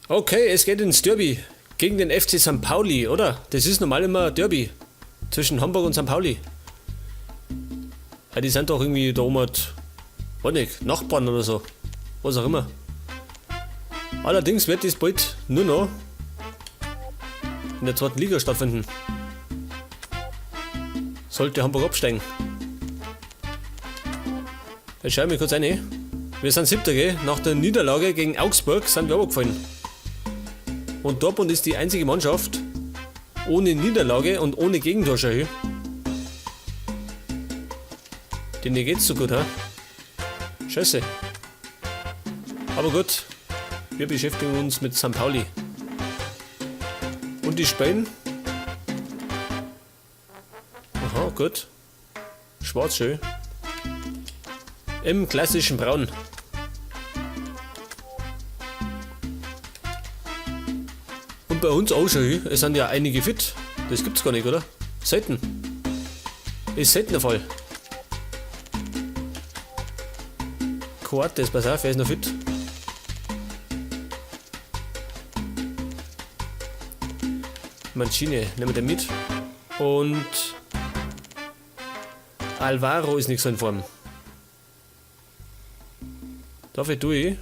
Okay, es geht ins Derby gegen den FC St. Pauli, oder? Das ist normal immer ein Derby zwischen Hamburg und St. Pauli. Ja, die sind doch irgendwie da oben, halt, weiß nicht, Nachbarn oder so. Was auch immer. Allerdings wird das bald nur noch in der zweiten Liga stattfinden. Sollte Hamburg absteigen. Jetzt schau ich mich kurz rein. Wir sind Siebter, gell? Nach der Niederlage gegen Augsburg sind wir runtergefallen. Und Dortmund ist die einzige Mannschaft ohne Niederlage und ohne Gegentor, schau ich. Denen geht's so gut, hä? Scheiße. Aber gut, wir beschäftigen uns mit St. Pauli. Und die spielen. Aha, gut. Schwarz schön. Im klassischen Braun. Und bei uns auch schon, es sind ja einige fit. Das gibt's gar nicht, oder? Selten. Ist selten der Fall. Coates, pass auf, er ist noch fit. Mancini, nehmen wir den mit. Und Alvaro ist nicht so in Form. Dafür tue ich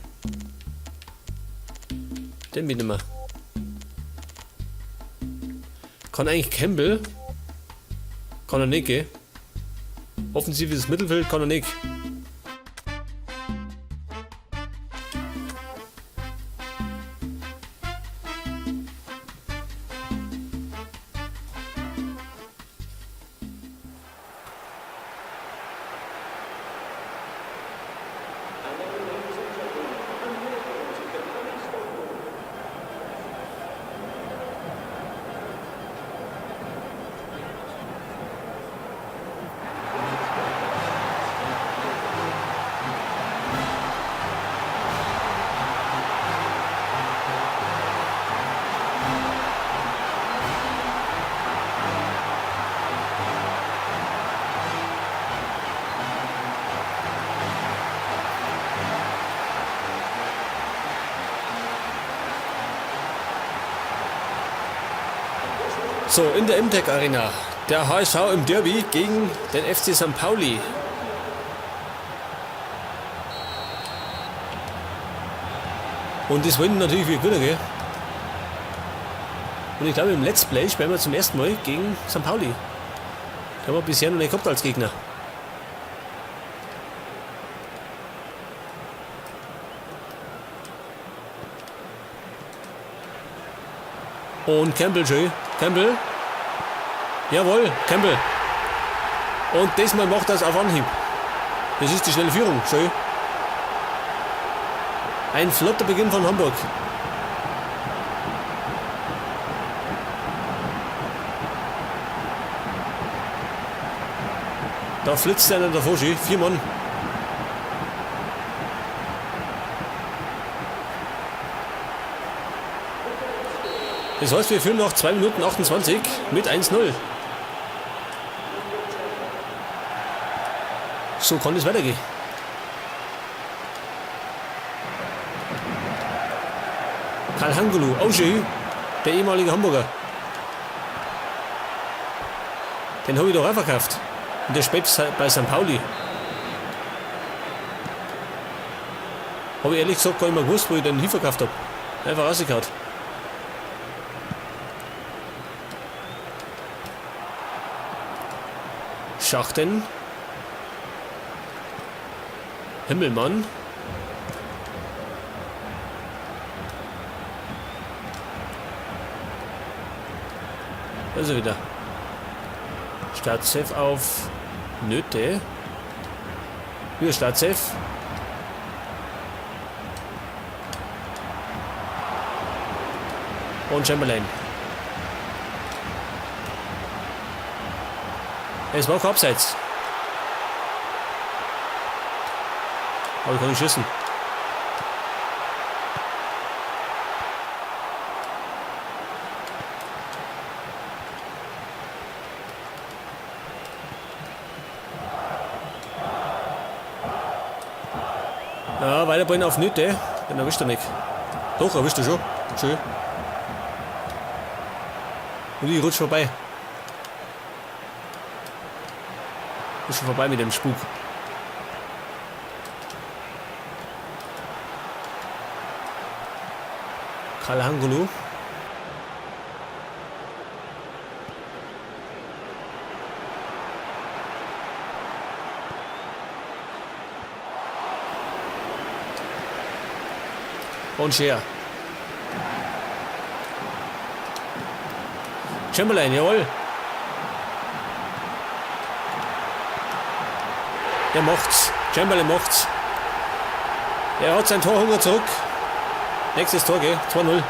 den mitnehmen. Kann eigentlich Campbell? Kann er nicht, gell? Offensives Mittelfeld kann er nicht. So, in der Imtech Arena, der HSV im Derby gegen den FC Sankt Pauli. Und das wollen natürlich wir gewinnen, gell? Und ich glaube, im Let's Play spielen wir zum ersten Mal gegen Sankt Pauli. Den haben wir bisher noch nicht gehabt als Gegner. Und Campbell schön. Campbell. Jawohl, Campbell. Und diesmal macht das auf Anhieb. Das ist die schnelle Führung. Schön. Ein flotter Beginn von Hamburg. Da flitzt einer davor, schön. 4 Mann. Das heißt, wir führen noch 2 Minuten 28 mit 1-0. So kann es weitergehen. Çalhanoğlu, oh schön, der ehemalige Hamburger. Den hab ich doch auch verkauft. Und der spielt bei Sankt Pauli. Hab ich ehrlich gesagt gar nicht mehr gewusst, wo ich den hinverkauft hab. Einfach rausgehauen. Schachten. Himmelmann. Da ist er wieder. Startsafe auf Nöte. Wieder Startsafe. Und Chamberlain. Es war auch abseits. Aber ich kann nicht schießen. Ja, weiter Ball auf Nöte. Den erwischt er nicht. Doch, erwischt er schon. Schön. Und ich rutsch vorbei. Ist schon vorbei mit dem Spuk. Kalhangulu. Und Scher. Chamberlain, jawohl. Der macht's. Chamberlain macht's. Er hat seinen Torhunger zurück. Nächstes Tor, gell? 2-0.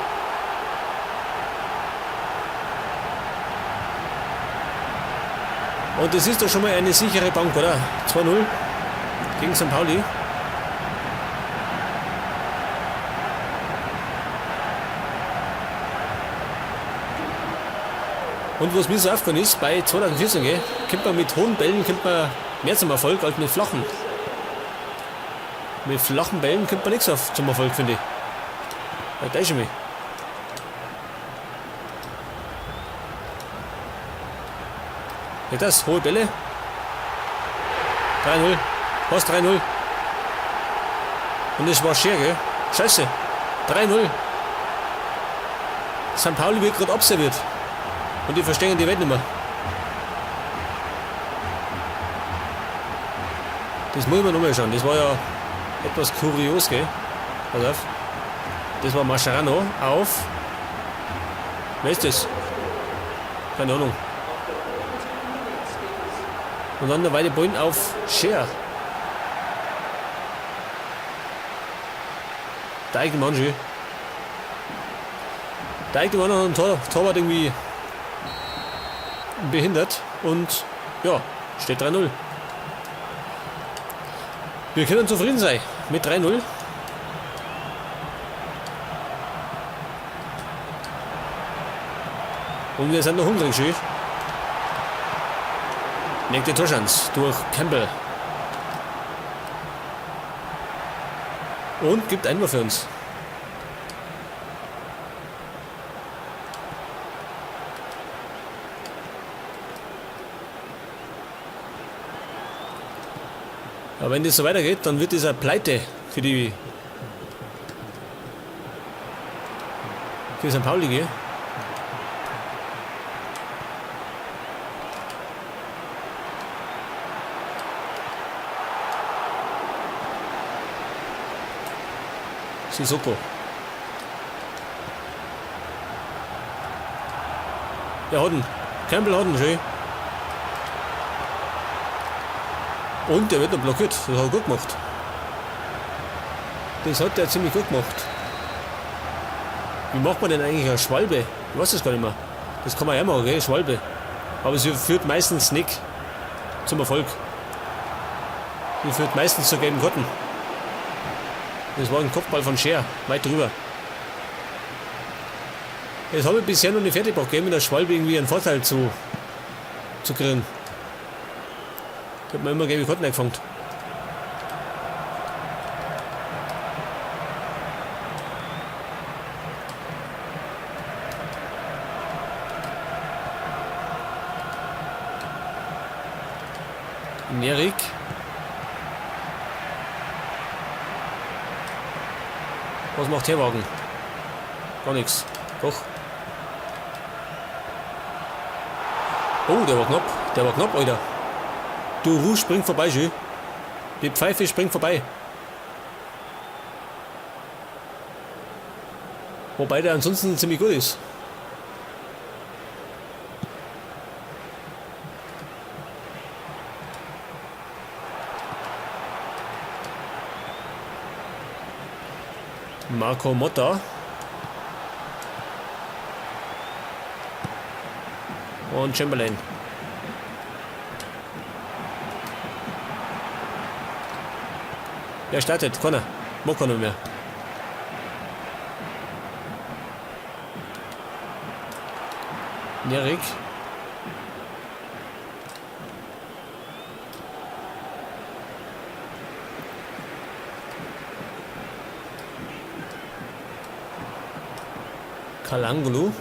Und das ist doch schon mal eine sichere Bank, oder? 2-0 gegen St. Pauli. Und was mir so aufgefallen ist, bei 2014, gell, kommt man mit hohen Bällen kommt man mehr zum Erfolg als mit flachen. Mit flachen Bällen kommt man nichts auf zum Erfolg, finde ich. Da täusche ich mich. Ja, das, hohe Bälle. 3-0. Was 3-0? Und es war scher, gell? Scheiße. 3-0. St. Pauli wird gerade abserviert. Und die verstehen die Welt nicht mehr. Das muss man nochmal schauen. Das war ja etwas kurios, gell? Pass auf. Das war Mascherano auf. Wer ist das? Keine Ahnung. Und dann der weite Point auf Scher. Der eigene Mann schön. Der eigene Mann hat einen Torwart irgendwie behindert. Und ja, steht 3-0. Wir können zufrieden sein mit 3-0. Und wir sind noch hungrig, schön. Nächste Torschance durch Campbell. Und gibt Einwurf für uns. Aber wenn das so weitergeht, dann wird das eine Pleite für die für St. Pauli, gell? Sissoko. Ja, hat ihn. Campbell hat ihn, schön. Und der wird noch blockiert. Das hat er gut gemacht. Das hat der ziemlich gut gemacht. Wie macht man denn eigentlich eine Schwalbe? Ich weiß das gar nicht mehr. Das kann man ja machen, gell? Schwalbe. Aber sie führt meistens nicht zum Erfolg. Sie führt meistens zur gelben Karten. Das war ein Kopfball von Scher, weit drüber. Das habe ich bisher noch nicht fertig gebracht, gell, mit der Schwalbe irgendwie einen Vorteil zu kriegen. Ich hab mir immer gelbe Karten eingefangen. Nerik. Was macht Herwagen? Gar nichts. Doch. Oh, der war knapp. Der war knapp, Alter. Du Ruh springt vorbei, schön. Die Pfeife springt vorbei. Wobei der ansonsten ziemlich gut ist. Marco Motta. Und Chamberlain. Wer startet? Keiner. Mag keiner mehr. Nerik. Kalangulu.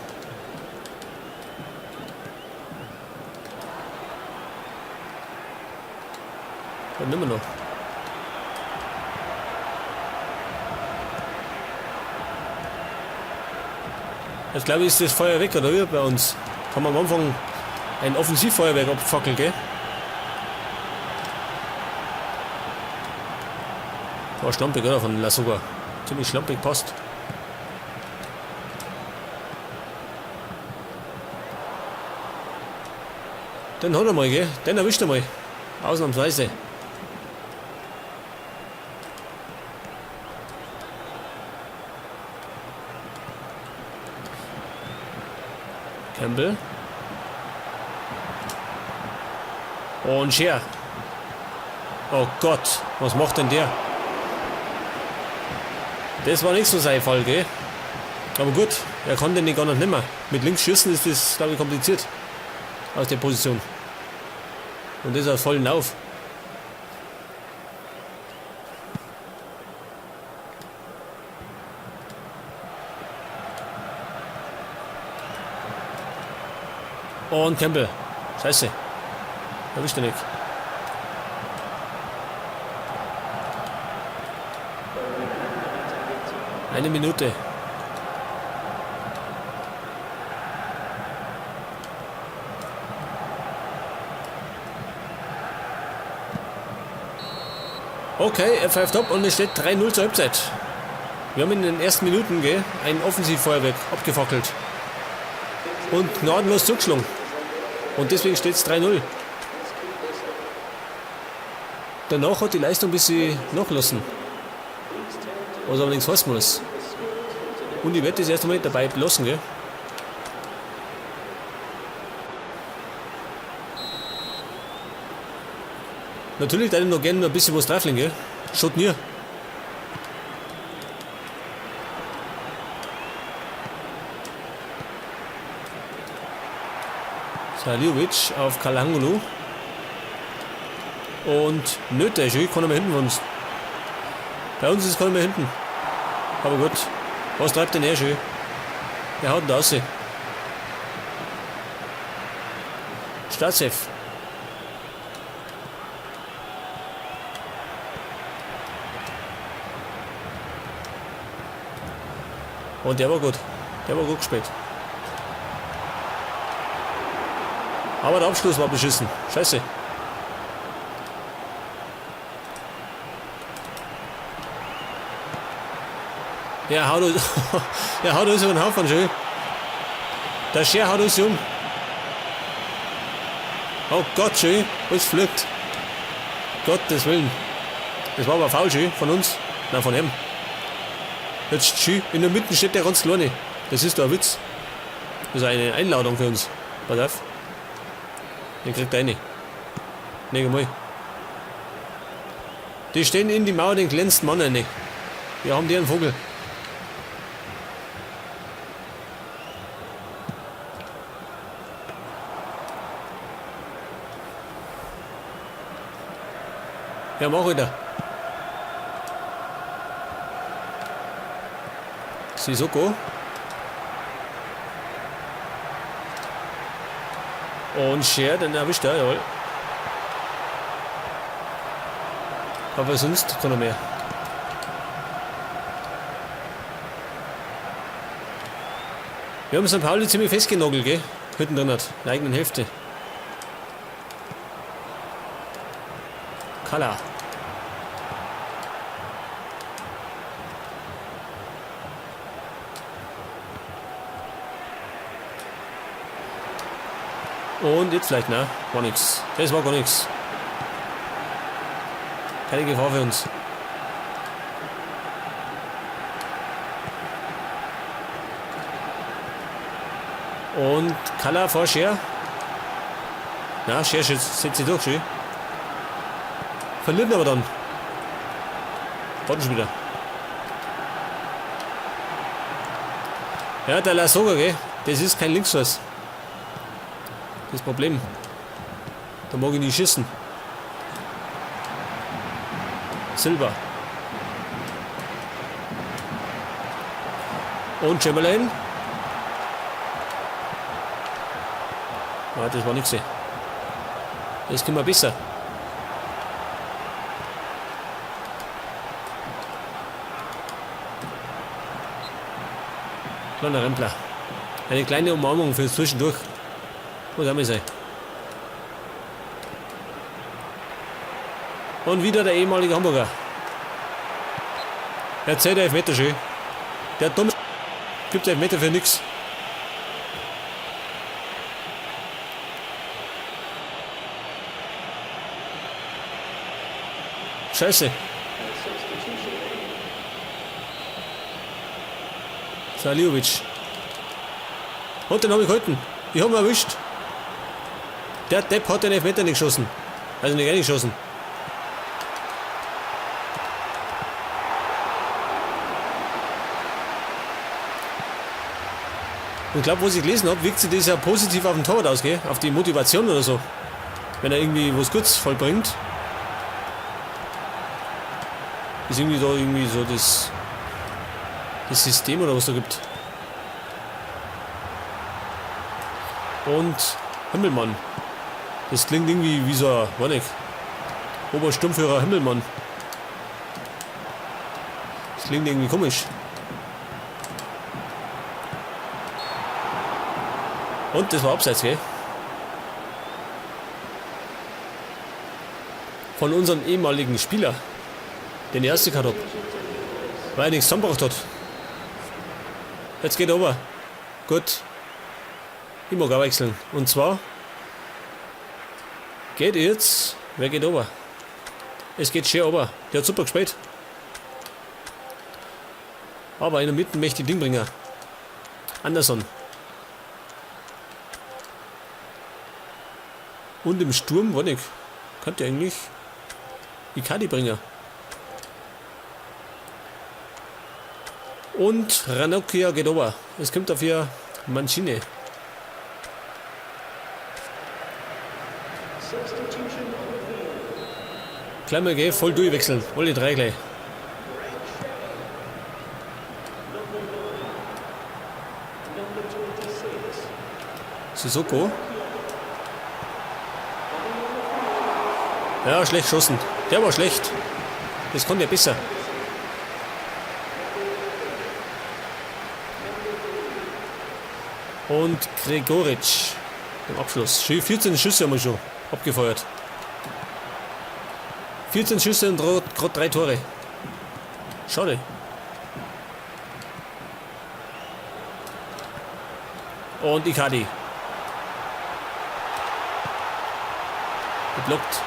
Dann nehmen wir noch. Jetzt glaube ich, ist das Feuer weg, oder wie bei uns? Haben wir am Anfang ein Offensivfeuerwerk abgefackelt, gell? War schlampig, oder? Von Lasogga. Ziemlich schlampig passt. Den hat er mal, gell? Den erwischt er mal. Ausnahmsweise. Campbell. Und Scher. Oh Gott, was macht denn der? Das war nicht so sein Fall, gell? Aber gut, er kann den gar nicht mehr. Mit links schießen ist das, glaube ich, kompliziert. Aus der Position. Und das aus vollen Lauf. Und Campbell. Scheiße. Erwischt er nicht. Eine Minute. Okay, er pfeift ab und es steht 3-0 zur Halbzeit. Wir haben in den ersten Minuten, gell, ein Offensivfeuerwerk abgefackelt. Und gnadenlos zugeschlagen. Und deswegen steht's 3-0. Danach hat die Leistung ein bisschen nachgelassen. Was allerdings heißen muss. Und ich werde das erst einmal dabei belassen, gell? Natürlich würde ich noch gerne ein bisschen was drauflegen, gell? Schaut nie. Saliovic auf Kalangulu. Und Nöte, ist keiner mehr hinten von uns. Bei uns ist keiner mehr hinten. Aber gut. Was treibt denn er schön? Der haut denn da raus. Staatschef. Und der war gut. Der war gut gespielt. Aber der Abschluss war beschissen. Scheiße. Er haut uns, er haut uns über den Haufen, schön. Der Scher haut uns um. Oh Gott, schön. Alles fliegt. Gottes Willen. Das war aber faul, schön, von uns. Nein, von ihm. Jetzt schön. In der Mitte steht der ganz kleine. Das ist doch ein Witz. Das ist eine Einladung für uns. Pass auf. Den kriegt er eine. Nee, mal. Die stehen in die Mauer, den glänzt Mann rein. Wir haben die einen Vogel. Ja, mach wieder. Sissoko. Und Scher, den erwischt er, jawohl. Aber sonst kann er mehr. Wir haben Sankt Pauli ziemlich festgenagelt, gell? Hinten drin hat, in der eigenen Hälfte. Kalla. Und jetzt vielleicht, ne? War nix. Das war gar nix. Keine Gefahr für uns. Und Kalla vor Scher. Na, Scher setzt sich durch, schön. Verliert aber dann. Warten schon wieder. Ja, der Lasogga, gell? Das ist kein Linksfuß. Das Problem. Da mag ich nicht schießen. Silber. Und Chamberlain. Ah, das war nichts. Das können wir besser. Kleiner Rempler. Eine kleine Umarmung für zwischendurch. Muss auch mal sein. Und wieder der ehemalige Hamburger. Er zählt Elfmeter schön. Der dumme gibt Elfmeter für nix. Scheiße. Saliovic. Und den habe ich gehalten. Ich habe ihn erwischt. Der Depp hat den Elfmeter nicht geschossen. Also nicht reingeschossen. Und ich glaube, was ich gelesen habe, wirkt sich das ja positiv auf den Torwart aus, gell? Auf die Motivation oder so. Wenn er irgendwie was Gutes vollbringt. Ist irgendwie da irgendwie so das System oder was da gibt. Und Himmelmann. Das klingt irgendwie wie so ein, weiß nicht, Obersturmführer Himmelmann. Das klingt irgendwie komisch. Und das war abseits, gell? Von unserem ehemaligen Spieler, den erste gehabt hab. Weil er nichts zusammengebracht hat. Jetzt geht er runter. Gut. Ich mag auch wechseln. Und zwar geht jetzt. Wer geht runter? Es geht schön runter. Der hat super gespielt. Aber in der Mitte möchte ich Ding bringen. Anderson. Und im Sturm, weiß nicht. Könnte eigentlich Icardi bringen. Und Ranocchia geht runter. Es kommt dafür Mancini. Gleich mal, gell, voll durchwechseln. Alle drei gleich. Sissoko. Ja, schlecht geschossen. Der war schlecht. Das konnte ja besser. Und Gregoritsch im Abschluss. 14 Schüsse haben wir schon abgefeuert. 14 Schüsse und grad 3 Tore. Schade. Und Icardi. Geblockt.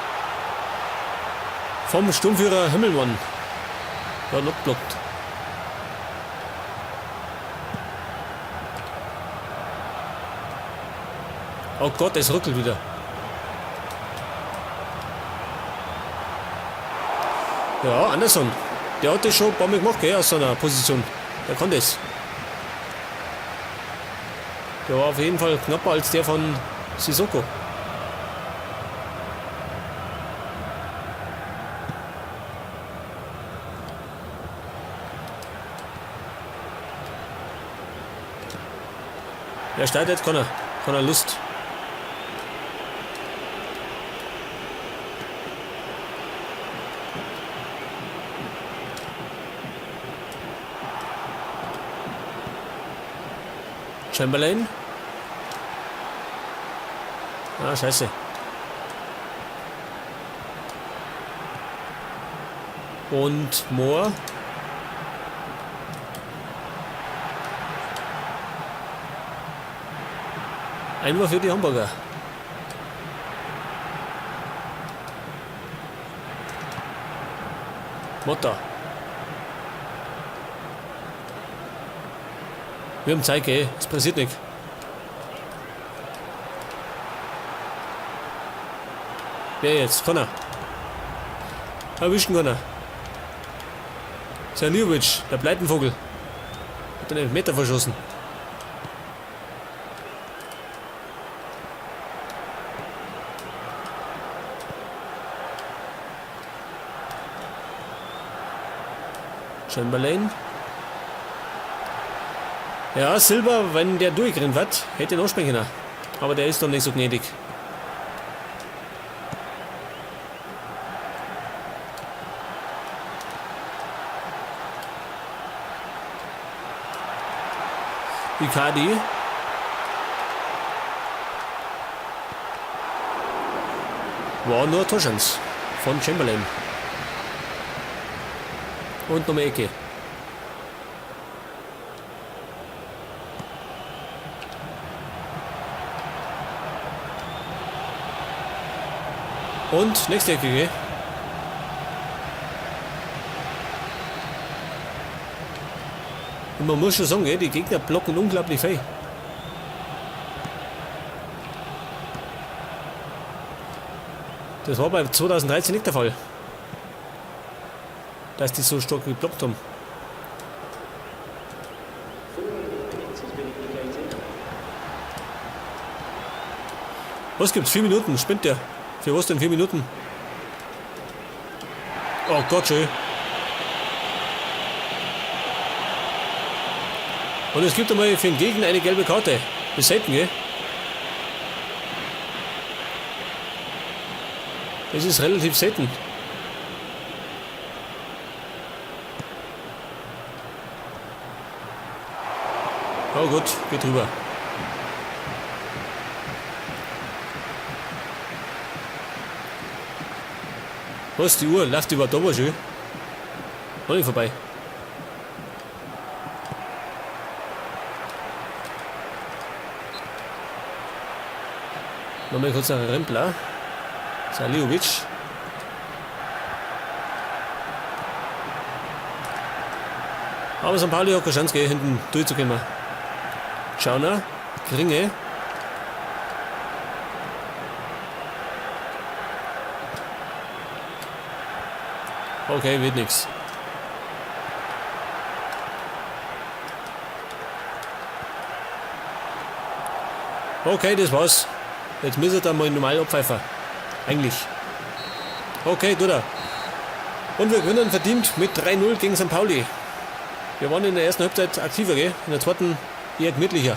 Vom Sturmführer Himmelmann. Ja, noch blockt. Oh Gott, es ruckelt wieder. Ja, Anderson. Der hat das schon ein paar Mal gemacht, gell, aus seiner Position. Der kann das. Der war auf jeden Fall knapper als der von Sissoko. Wer startet? Connor. Connor Lust. Chamberlain. Ah, scheiße. Und Moore. Einmal für die Hamburger. Motta. Wir haben Zeit, gell? Es passiert nichts. Wer jetzt? Connor. Erwischen Connor. Saliovic, der Pleitenvogel. Hat einen Elfmeter verschossen. Chamberlain. Ja, Silva, wenn der durchgerannt wird, hätte ihn ansprechen können. Aber der ist doch nicht so gnädig. Icardi. War nur Torschance von Chamberlain. Und nochmal Ecke. Und nächste Ecke, gell? Und man muss schon sagen, gell, die Gegner blocken unglaublich viel. Das war bei 2013 nicht der Fall. Dass die so stark geblockt haben. Was gibt's? 4 Minuten, spinnt der. Für was denn 4 Minuten? Oh Gott, schön. Und es gibt einmal für den Gegner eine gelbe Karte. Das ist selten, gell? Das ist relativ selten. Oh gut, geht rüber. Was, die Uhr? Läuft die überhaupt da schon? Noch nicht vorbei. Nochmal kurz nach Rempler. Saliovic. Aber St. Pauli hat keine Chance, gell, hinten durchzukommen. Schauner, Kringe. Okay, wird nix. Okay, das war's. Jetzt müssen wir da mal normal abpfeifen. Eigentlich. Okay, tut er. Und wir gewinnen verdient mit 3-0 gegen St. Pauli. Wir waren in der ersten Halbzeit aktiver, gell? In der zweiten eher gemütlicher.